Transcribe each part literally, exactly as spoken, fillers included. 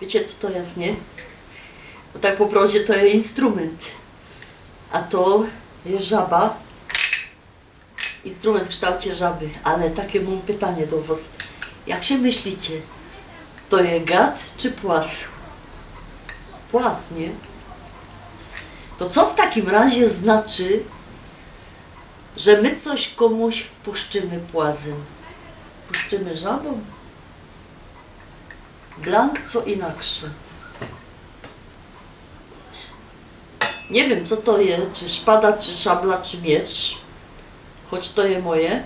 Wiycie, co to je, niy? Bo tak po prŏwdzie to je instrumynt. A to je żaba. Instrumynt w kształcie żaby. Ale take mōm pytanie do wŏs. Jak sie myślicie? To je gad czy płask? Płask, niy? To co w takim razie znaczy, że my coś kōmuś puszczymy płazym? Puszczymy żabōm? Blank co inaksze. Niy wiym, co to je, czy szpada, czy szabla, czy miecz. Choć to je moje.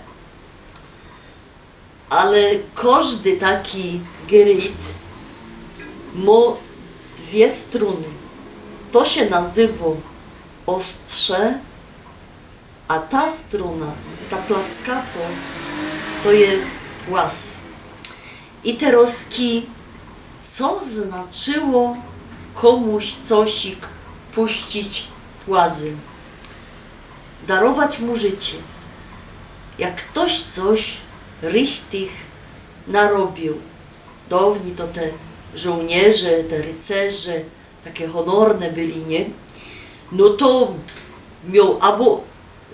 Ale kożdy taki geryjt mŏ dwie strōny. To sie nazywŏ ostrze, a ta strōna, ta plaskatŏ, to je płask. I terŏzki, co znaczyło kōmuś cosik puścić płazym? Darować mu życie. Jak ftoś coś richtig narobiōł. Dŏwni to te żołnierze, te rycerze, take honorne byli, niy? No to mioł abo,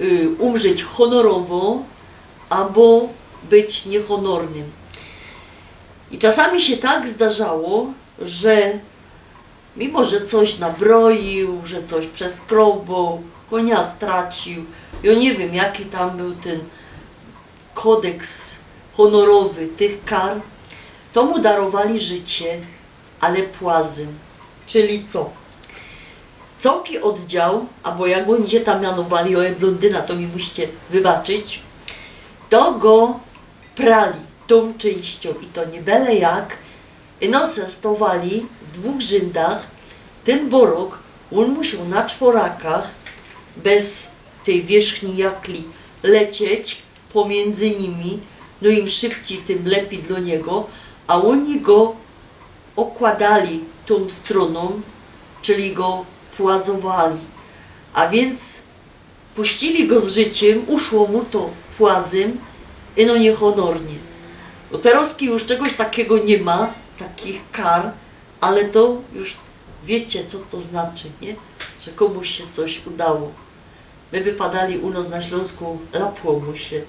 y, umrzeć honorowŏ, abo być niyhonornym. I czasami sie tak zdarzało, że mimo, że coś nabroił, że coś przeskrobał, konia stracił, jŏ niy wiym, jaki tam bōł tyn kodeks honorowy tych kar, to mu darowali życie, ale płazym. Czyli co? Cołki ôddział, abo jak ôni sie tam mianowali, ôj, blōndyna, to mi musicie wybaczyć, to go prali tōm czynściōm i to niy byle jak, ino se stŏwali w dwōch rzyndach, tyn borok, ôn musioł na czworakach, bez tyj wiyrzni jakli lecieć pomiyndzy nimi, no im szybcij, tym lepij dlŏ niego, a ôni go ôkładali tōm strōnōm, czyli go płazowali. A wiync puścili go z życiym, uszło mu to płazym, ino niyhonornie. No terŏzki już czegoś takigo niy ma, takich kar, ale to już wiycie, co to znaczy, niy? Że kōmuś sie coś udało. My by padali u nŏs na Ślōnsku, lapło mu sie.